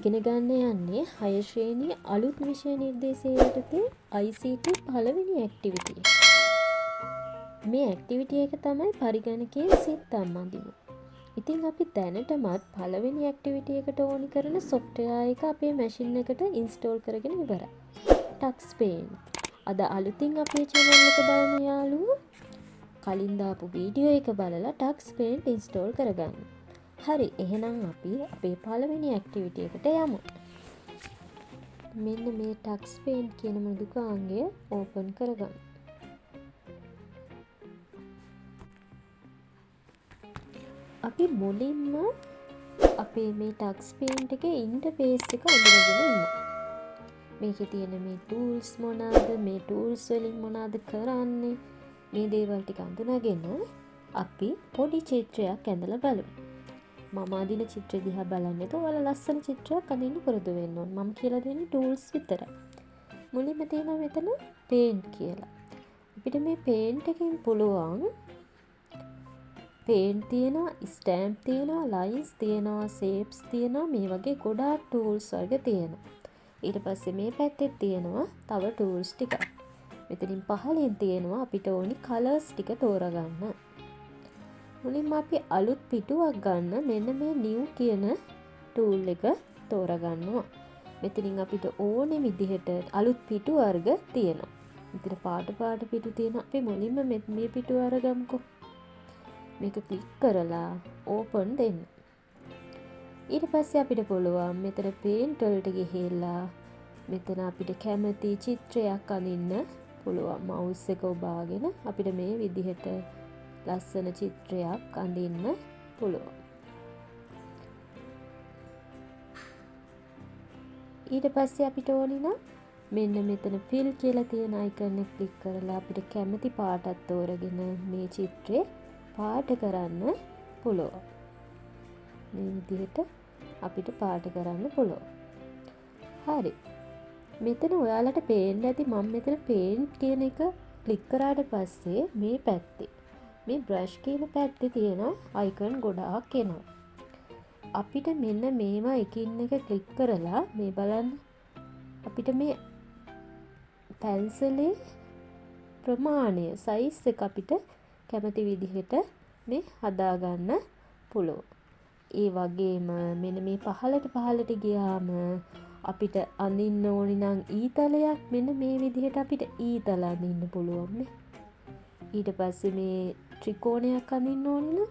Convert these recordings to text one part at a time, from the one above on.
ඉගෙන ගන්න යන්නේ 6 ශ්‍රේණියේ අලුත් විෂය නිර්දේශය යටතේ ICT පළවෙනි ඇක්ටිවිටි එක. මේ ඇක්ටිවිටි එක තමයි පරිගණකයේ සිත්තම් අඳිමු. ඉතින් අපි දැනටමත් පළවෙනි ඇක්ටිවිටි එකට ඕනි කරන සොෆ්ට්වෙයාර් එක අපේ මැෂින් එකට ඉන්ස්ටෝල් කරගෙන ඉවරයි. Tux Paint. අද අලුතින් අපේ චැනල් එක බලන යාළුවෝ කලින් දාපු වීඩියෝ එක බලලා Tux Paint install කරගන්න. හරි, එහෙනම් අපි අපේ පළවෙනි ඇක්ටිවිටි එකට යමු. මෙන්න මේ Tux Paint කියන මෘදුකාංගය ඕපන් කරගන්න. අපි මුලින්ම අපේ මේ Tux Paint එකේ ඉන්ටර්ෆේස් එක අඳුනගෙන ඉමු. මේකේ තියෙන මේ ටූල්ස් මොනවාද, මේ ටූල්ස් වලින් මොනවාද කරන්නේ, මේ දේවල් ටික අඳුනගෙන අපි පොඩි චිත්‍රයක් ඇඳලා බලමු. මම අඳින චිත්‍රය දිහා බලන්නේ නැතුව ඔයාලා ලස්සන චිත්‍රයක් අඳින්න පුරුදු වෙන්න ඕන. මම කියලා දෙන්නේ ටූල්ස් විතරයි. මුලින්ම තියෙනවා මෙතන පේන්ට් කියලා. අපිට මේ පේන්ට් එකෙන් පුළුවන් පේන්ට් තියෙනවා, ස්ටෑම්ප් තියෙනවා, ලයින්ස් තියෙනවා, ෂේප්ස් තියෙනවා, මේ වගේ ගොඩාක් ටූල්ස් වර්ග තියෙනවා. ඊට පස්සේ මේ පැත්තෙත් තියෙනවා තව ටූල්ස් ටිකක්. මෙතනින් පහළින් තියෙනවා අපිට ඕනි කලර්ස් ටික තෝරගන්න. මුලින්ම අපි අලුත් පිටුවක් ගන්න මෙන්න මේ නිව් කියන ටූල් එක තෝරගන්නවා. මෙතනින් අපිට ඕනේ විදිහට අලුත් පිටු වර්ග තියෙනවා. මෙතන පාට පාට පිටු තියෙනවා. අපි මුලින්ම මේ පිටුව අරගමුකෝ. මේක ක්ලික් කරලා ඕපන් දෙන්න. ඊට පස්සේ අපිට පුළුවන් මෙතන පේන්ට් වලට ගිහිල්ලා මෙතන අපිට කැමති චිත්‍රයක් අඳින්න පුළුවන්. මවුස් එක ඔබාගෙන අපිට මේ විදිහට ලස්සන චිත්‍රයක් අඳින්න පුළුවන්. ඊට පස්සේ අපිට ඕනි නම් මෙන්න මෙතන ෆිල් කියලා තියෙන අයිකන් එක ක්ලික් කරලා අපිට කැමති පාටක් තෝරගෙන මේ චිත්‍රේ පාට කරන්න පුළුවන්. මේ විදිහට අපිට පාට කරන්න පුළුවන්. හරි. මෙතන ඔයාලට පේන්න ඇති මම මෙතන පේන්ට් කියන එක ක්ලික් කරාට පස්සේ මේ පැත්තේ මේ බ්‍රෂ් කියන පැත්තේ තියෙන අයිකන් ගොඩාක් එනවා. අපිට මෙන්න මේවා එකින් එක ක්ලික් කරලා මේ බලන්න අපිට මේ පැන්සලේ ප්‍රමාණය සයිස් එක අපිට කැමති විදිහට මේ හදාගන්න පුළුවන්. ඒ වගේම මෙන්න මේ පහළට පහළට ගියාම අපිට අඳින්න ඕනි නම් ඊතලයක් මෙන්න මේ විදිහට අපිට ඊතල අඳින්න පුළුවන් මේ. ඊට පස්සේ මේ ත්‍රිකෝණයක් අඳින්න ඕනි නම්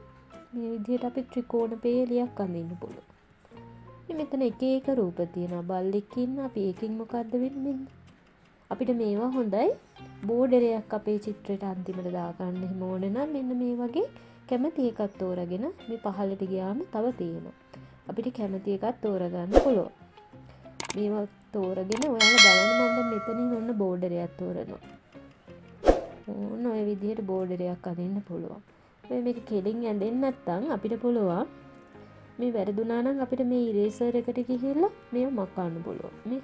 මේ විදිහට අපි ත්‍රිකෝණ පේලියක් අඳින්න පුළුවන්. ඉතින් මෙතන එක එක රූප තියෙනවා. බල්ලෙක් ඉන්නවා. අපි ඒකෙන් මොකද්ද වෙන්නේ? අපිට මේවා හොඳයි. බෝඩරයක් අපේ චිත්‍රයට අන්තිමට දාගන්න එහෙම ඕන නම් මෙන්න මේ වගේ කැමති එකක් තෝරාගෙන මේ පහළට ගියාම තව තියෙනවා. අපිට කැමති එකක් තෝරගන්න පුළුවන්. මේවා තෝරගෙන ඔයාලා බලන්න මම දැන් මෙතනින් ඔන්න බෝඩරයක් තෝරනවා. ඕන ඔය විදිහට බෝඩරයක් අඳින්න පුළුවන්. මේක කෙලින් ඇඳෙන්නේ නැත්නම් අපිට පුළුවන් මේ වැරදුනා නම් අපිට මේ ඉරේසර් එකට ගිහිල්ලා මේව මකන්න පුළුවන්. මේ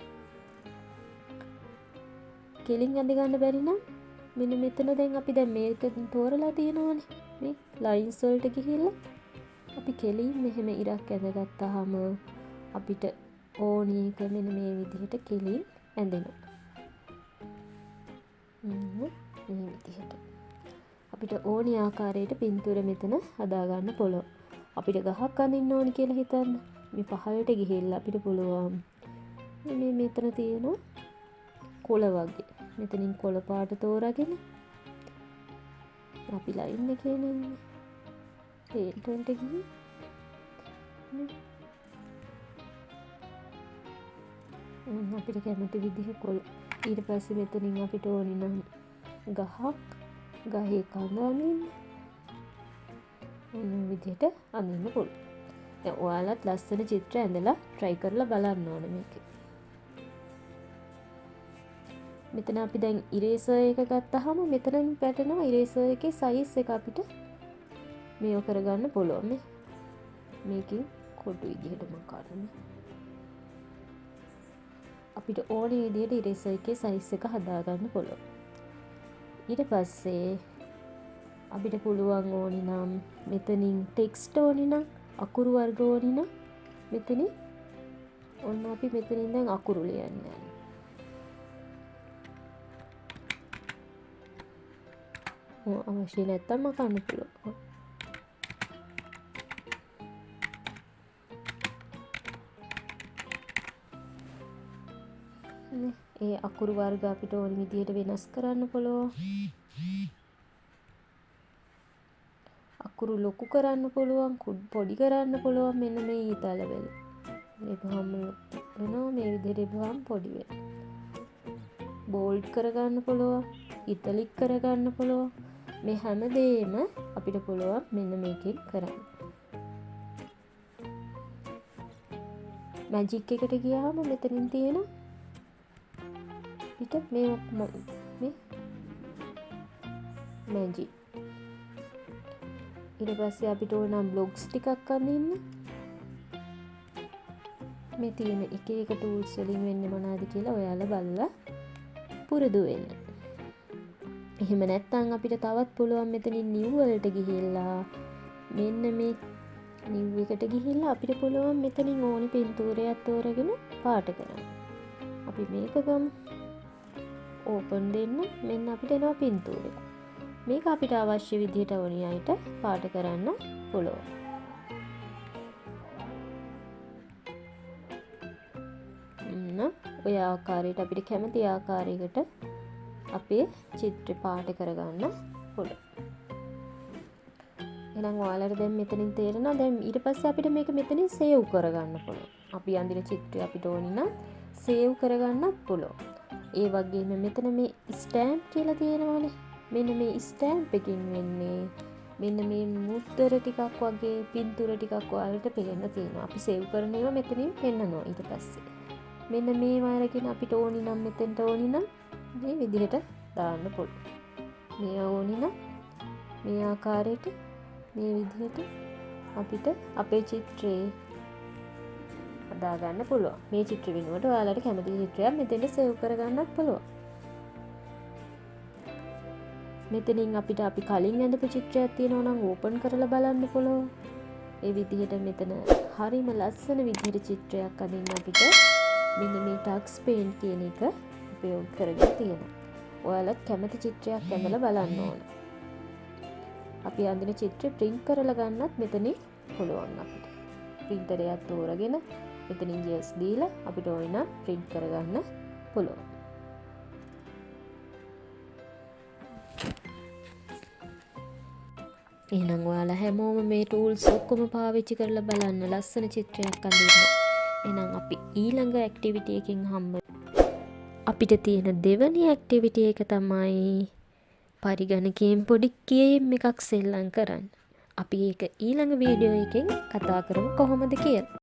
කෙලින් ඇඳ ගන්න බැරි නම් මෙන්න මෙතන දැන් අපි දැන් මේක තෝරලා තියෙනවනේ. මේ ලයින්ස් වලට ගිහිල්ලා අපි කෙලින් මෙහෙම ඉරක් ඇඳගත්තාම අපිට ඕනි එක මෙන්න මේ විදිහට කෙලින් ඇඳෙනවා. මේ විදිහට අපිට ඕනි ආකාරයට පින්තූර මෙතන හදාගන්න පුළුවන්. අපිට ගහක් අඳින්න ඕනි කියලා හිතන්න. මේ පහළට ගිහිල්ලා අපිට පුළුවන් මේ මෙතන තියෙන කොළ වගේ. මෙතනින් කොළ පාට තෝරාගෙන අපි ලයින් එකේ ඉන්නේ. පේන්ට් වලට ගිහින් අපිට කැමති විදිහ කොළ. ඊට පස්සේ මෙතනින් අපිට ඕනි නම් ගහක්, ගහේ කඳ අඳින්න. ඔන්න ඔය විදිහට අඳින්න පුළුවන්. දැන් ඔයාලත් ලස්සන චිත්‍ර ඇඳලා try කරලා බලන්න ඕනේ මේකේ. මෙතන අපි දැන් ඉරේසර් එක ගත්තාම මෙතනින් පැටලෙනවා ඉරේසර් එකේ සයිස් එක අපිට මේව කරගන්න පුළුවන් මේ. මේකෙන් කොටු විදිහට මම කරන්නේ. අපිට ඕනේ විදිහට ඉරේසර් එකේ සයිස් එක හදාගන්න පුළුවන්. ඊට පස්සේ අපිට පුළුවන් ඕනි නම් මෙතනින් ටෙක්ස්ට් ඕනි නම් අකුරු වර්ග ඕනි නම් මෙතනින් ඔන්න අපි මෙතනින් දැන් අකුරු ලියන්න යනවා. අවශ්‍ය නැත්තම් මකන්න පුළුවන්. ඒ අකුරු වර්ග අපිට ඕන විදිහට වෙනස් කරන්න පුළුවන්. අකුරු ලොකු කරන්න පුළුවන්, පොඩි කරන්න පුළුවන් මෙන්න මේ ඊතල වල. එපහම වෙනවා, මේ විදිහට එපහම පොඩි වෙනවා. බෝල්ඩ් කරගන්න පුළුවන්, ඉටලික් කරගන්න පුළුවන්. මේ හැම දෙයක්ම අපිට පුළුවන් මෙන්න මේකෙන් කරන්න. මැජික් එකට ගියාම මෙතනින් තියෙන පිට මේ මැජික්. ඊට පස්සේ අපිට ඕන නම් බ්ලොග්ස් ටිකක් අඳින්න. මේ තියෙන එක එක ටූල්ස් වලින් වෙන්නේ මොනවද කියලා ඔයාලා බලලා පුරුදු වෙන්න. එහෙම නැත්නම් අපිට තවත් පුළුවන් මෙතනින් නිව් වලට ගිහිල්ලා මෙන්න මේ නිව් එකට ගිහිල්ලා අපිට පුළුවන් මෙතනින් ඕනි පින්තූරයක් තෝරගෙන පාට කරන්න. අපි මේක ගමු. ඕපන් දෙන්න. මෙන්න අපිට එනවා පින්තූරයක්. මේක අපිට අවශ්‍ය විදිහට ඕනි අයට පාට කරන්න පුළුවන්. ඔය ආකාරයට අපිට කැමති ආකාරයකට අපේ චිත්‍ර පාට කරගන්න පුළුවන්. එහෙනම් ඔයාලට දැන් මෙතනින් තේරෙනවා. දැන් ඊට පස්සේ අපිට මේක මෙතනින් සේව් කරගන්න පුළුවන්. අපි අඳින චිත්‍රය අපිට ඕනි නම් සේව් කරගන්නත් පුළුවන්. ඒ වගේම මෙතන මේ ස්ටෑම්ප් කියලා තියෙනවනේ. මෙන්න මේ ස්ටෑම්ප් එකකින් වෙන්නේ මෙන්න මේ මුද්දර ටිකක් වගේ පින්තූර ටිකක් ඔයාලට පේන්න තියෙනවා. අපි සේව් කරන ඒවා මෙතනින් පෙන්නනවා ඊට පස්සේ. මෙන්න මේවා අරගෙන අපිට ඕනි නම් මෙතෙන්ට ඕනි නම් මේ විදිහට දාන්න පුළුවන්. මේවා ඕනි නම් මේ ආකාරයට මේ විදිහට අපිට අපේ චිත්‍රේ හදාගන්න පුළුවන්. මේ චිත්‍ර වෙනුවට ඔයාලට කැමති චිත්‍රයක් මෙතෙන්ට සේව් කරගන්නත් පුළුවන්. මෙතනින් අපිට අපි කලින් ඇඳපු චිත්‍රයක් තියෙනවා නම් ඕපන් කරලා බලන්න පුළුවන්. ඒ විදිහට මෙතන හරිම ලස්සන විදිහට චිත්‍රයක් අඳින්න අපිට මෙන්න මේ ටක්ස් පේන්ට් කියන එක උපයෝග කරගෙන තියෙනවා. ඔයාලත් කැමති චිත්‍රයක් ඇඳලා බලන්න ඕන. අපි අඳින චිත්‍රය ප්‍රින්ට් කරලා ගන්නත් මෙතනින් පුළුවන් අපිට. ප්‍රින්ටරයක් තෝරගෙන මෙතනින් yes දීලා අපිට ඕන නම් ප්‍රින්ට් කරගන්න පුළුවන්. එහෙනම් ඔයාලා හැමෝම මේ ටූල්ස් ඔක්කොම පාවිච්චි කරලා බලන්න ලස්සන චිත්‍රයක් අඳින්න. එහෙනම් අපි ඊළඟ ඇක්ටිවිටි එකෙන් හම්බ අපිට තියෙන දෙවනි ඇක්ටිවිටි එක තමයි පරිගණකයෙන් පොඩි ගේම් එකක් සෙල්ලම් කරන්න. අපි ඒක ඊළඟ වීඩියෝ එකෙන් කතා කරමු කොහොමද කියලා.